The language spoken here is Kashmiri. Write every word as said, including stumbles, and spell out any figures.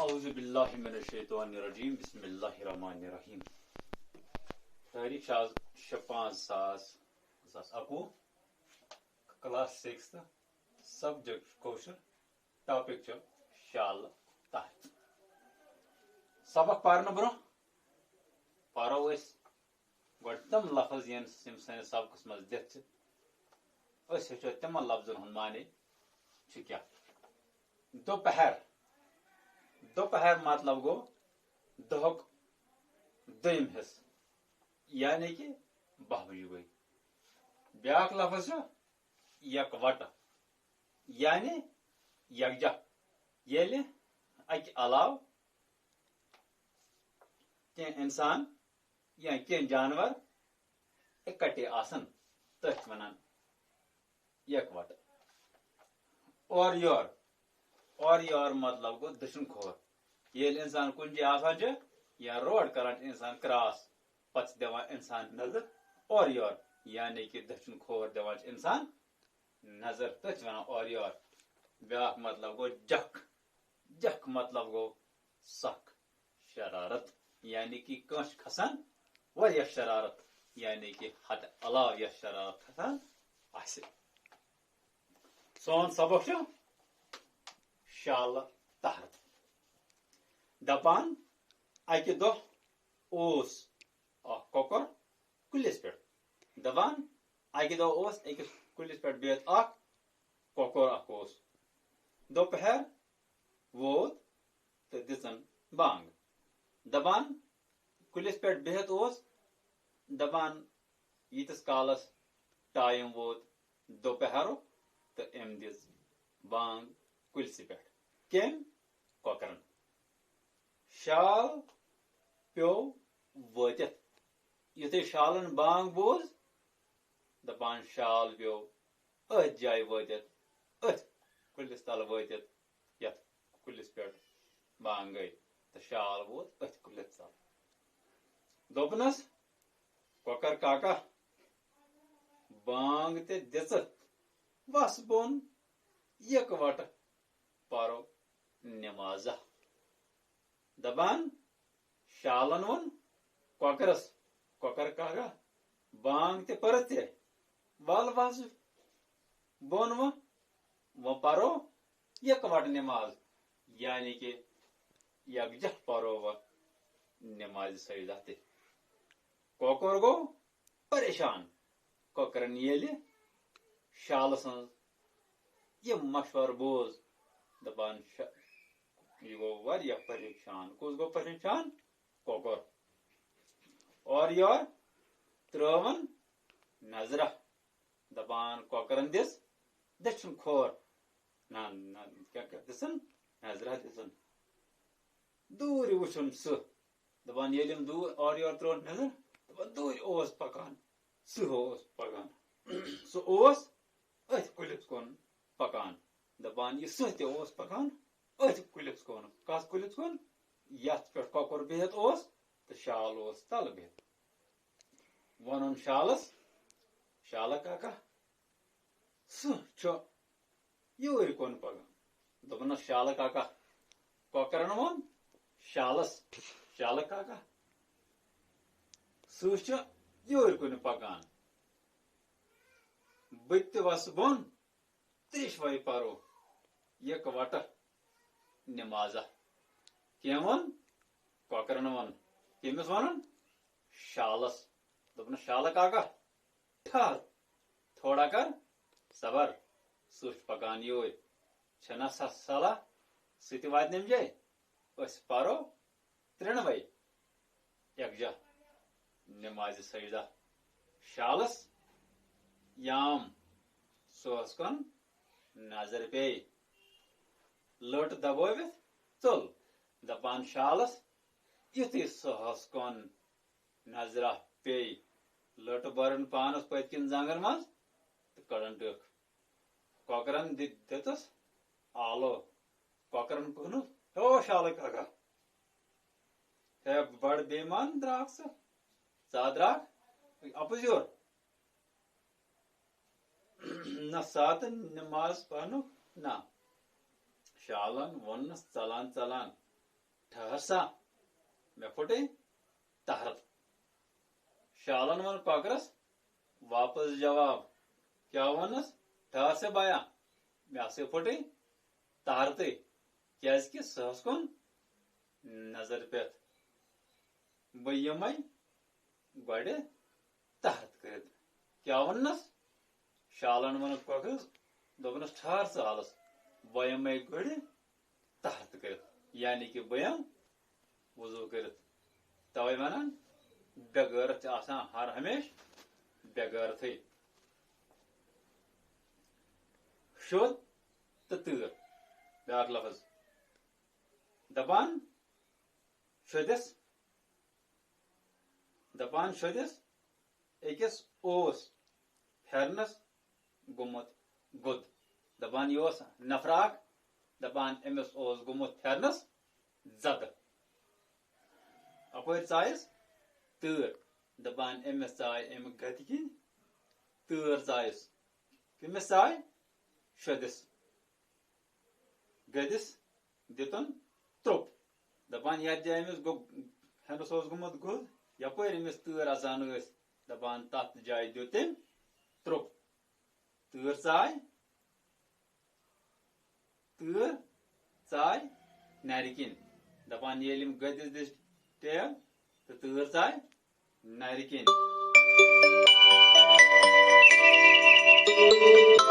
اعوذ باللہ من الشیطان الرجیم، بسم اللہ الرحمن الرحیم۔ تاریخ چھِ آز شےٚ پانٛژھ زٕ ساس، زٕ ساس اَکوُہ، class sixth، subject کٲشُر، topic چھُ شالہٕ تحت۔ سبق پرنہٕ برونٛہہ پرو أسۍ گۄڈٕ تِم لفظ، یِم، یِم سٲنِس سبقس منٛز دِتھ چھِ۔ أسۍ ہیٚچھو تِمن لفظن ہُنٛد معنی چھُ کیٛاہ۔ دوپہر۔ دوپہر مطلب گوٚو دۄہُک دوٚیِم حصہٕ، یعنی کہِ باہ بجے گٔے۔ بیٛاکھ لفظ چھُ یکوٹہٕ، یعنی یکجا۔ ییٚلہِ اَکہِ علاوٕ کینٛہہ اِنسان یا کینٛہہ جانور اِکٹھے آسن، تٔتھۍ چھِ وَنان یکوٹہٕ۔ اورٕ یور، اورٕ یور مطلب گوٚو دٔچھُن کھووُر۔ ییٚلہِ اِنسان کُنہِ جایہِ آسان چھُ یا road کران چھُ اِنسان cross، پتہٕ چھِ دِوان اِنسان نظر اورٕ یور، یعنی کہِ دٔچھُن کھووُر دِوان چھُ اِنسان نظر، تٔتھۍ چھِ وَنان اورٕ یور۔ بیٛاکھ مطلب گوٚو جکھ۔ جکھ مطلب گوٚو سخ شرارت، یعنی کہِ کٲنٛسہِ کھسان واریاہ شرارت، یعنی کہِ حد علاوٕ یۄس شرارت کھسان آسہِ۔ سون سبق چھُ شالہٕ تحت۔ دپان، اکہِ دۄہ اوس اکھ کۄکر کُلِس پٮ۪ٹھ۔ دپان، اکہِ دۄہ اوس أکِس کُلِس پٮ۪ٹھ بِہِتھ اکھ کۄکر اکھ اوس۔ دوپہر ووت تہٕ دِژٕن بانگ۔ دپان، کُلِس پٮ۪ٹھ بِہِتھ اوس دپان، ییٖتِس کالس time ووت دوپہرُک تہٕ أمۍ دِژ بانگ کُلسہِ پٮ۪ٹھ۔ کٔمۍ؟ کۄکرن۔ شال پیوٚو وٲتِتھ۔ یُتھُے شالن بانگ بوٗز، دپان، شال پیوٚو أتھۍ جایہِ وٲتِتھ، أتھۍ کُلِس تل وٲتِتھ، یتھ کُلِس پٮ۪ٹھ بانگ گٔے، تہٕ شال ووت أتھۍ کُلِس تل۔ دوٚپنس، کۄکر کاکا، بانگ تہِ دِژٕتھ، وس بۄن، یکوٹہٕ پرو نمازہ۔ دپان، شالن ووٚن کۄکرس، کۄکر کاکا، بانگ تہِ پٔرٕتھ ژےٚ، ول وس بۄن وۄنۍ، وۄنۍ پرو یکوٹہٕ نماز، یعنی کہِ یکجہ پرو وۄنۍ نمازِ سجدہ تہِ۔ کۄکُر گوٚو پریشان۔ کۄکرن ییٚلہِ شالہٕ سٕنٛز یہِ مشورٕ بوٗز، دپان، شا-، یہِ گوٚو واریاہ پریشان۔ کُس گوٚو پریشان؟ کۄکُر۔ اورٕ یور ترٲوٕن نظرہ، دپان، کۄکرن دِژ دٔچھُن کھور۔ نہ، نہ، کیٛاہ، کیٛاہ دِژٕن؟ نظرہ دِژٕن۔ دوٗرِ وُچھُن سٕہہ۔ دپان، ییٚلہِ أمۍ دوٗر اورٕ یورٕ ترٲو نظر، دپان، دوٗرِ اوس پکان، سٕہہ اوس پکان۔ سُہ اوس أتھۍ کُلِس کُن پکان۔ دپان، یہِ سٕہہ تہِ اوس پکان أتھۍ کُلِس کُن۔ کتھ کُلِس کُن؟ یتھ پٮ۪ٹھ کۄکُر بِہِتھ اوس تہٕ شال اوس تلہٕ بِہِتھ۔ ووٚنُن شالس، شالہ کاکا، سٕہہ چھُ یوٗرۍ کُن پکان۔ دوٚپنس، شالہٕ کاکا، کۄکرن ووٚن شالس، شالہٕ کاکا، سٕہہ چھُ یوٗرۍ کُن پکان۔ بہٕ تہِ وسہٕ بۄن، تریشوے پرو یکوٹہٕ نمازہ۔ کٔمۍ ووٚن؟ کۄکرن ووٚن۔ کٔمِس ووٚنُن؟ شالس۔ دوٚپنس، شالہٕ کاکا، ٹھہر، تھوڑا کر صبر، سُہ چھُ پکان یوٗرۍ۔ چھنا سۄ صلاح، سُہ تہِ واتہِ نمہِ جایہِ۔ أسۍ پرو ترٛٮ۪نوَے یکجاہ نمازِ سجدہ۔ شالس یام سُہس کُن نظر پیٚیہِ۔ لٔٹ دبٲوِتھ ژوٚل۔ دپان شالس، یُتھُے سُہس کُن نظرہ پیٚیہِ، لٔٹ بٔرٕن پانس پٔتۍ کِنۍ زنٛگن منٛز تہٕ کٔڈٕن ٹٕکھ۔ کۄکرن دِ-، دِژٕس آلو۔ کۄکرن کوٚرنُس، ہے شالہٕ کاکا، ہے بڑٕ بے ایمان درٛاکھ ژٕ۔ ژٕ ہا درٛاکھ اَپُز یور۔ نہ ساتہٕ نماز پرنُک، نہ۔ شالن ووٚننس ژلان ژلان، ٹھہر سا، مےٚ پھُٹے تہرت۔ شالن ووٚن کۄکرس واپس جواب۔ کیٛاہ ووٚننس؟ ٹھہر سا بایا، مےٚ ہسا پھُٹے تہرتٕے، کیٛازِ کہِ سٕہس کُن نظر پٮ۪تھ۔ بہٕ یِمے گۄڈٕ تہرت کٔرِتھ۔ کیٛاہ ووٚننس؟ شالن ووٚنُکھ کۄکرس، دوٚپنس، ٹھہر ژٕ حالس، بہٕ یِمے گۄڈٕ تہرت کٔرِتھ، یعنی کہِ بہٕ یِمہٕ وضو کٔرِتھ۔ توے ونان، بے غٲرت چھِ آسان ہر ہمیشہٕ بے غٲرتھٕے۔ شوٚد تہٕ تۭر، بیٛاکھ لفظ۔ دپان شوٚدِس، دپان شوٚدِس، أکِس اوس پھیرنس گوٚمُت گوٚد۔ دپان یہِ اوس نفرا اکھ، دپان أمِس اوس گوٚمُت پھیرنس زدٕ۔ اپٲرۍ ژایس تۭر، دپان أمِس ژاے اَمہِ گدِ کِنۍ تۭر ژایس۔ کٔمِس ژاے؟ شوٚدِس۔ گٔدِس دِتُن ترٛوٚپ۔ دَپان، یَتھ جایہِ أمِس گوٚو، ہٮ۪نَس اوس گوٚمُت گوٚد، یَپٲرۍ أمِس تۭر اَژان ٲس، دَپان، تَتھ جایہِ دیُت تٔمۍ ترٛوٚپ۔ تۭر ژاے، تۭر ژاے نَرِ کِنۍ۔ دَپان، ییٚلہِ أمۍ گٔدِس دِژ ٹیب تہٕ تۭر ژاے نَرِ کِنۍ۔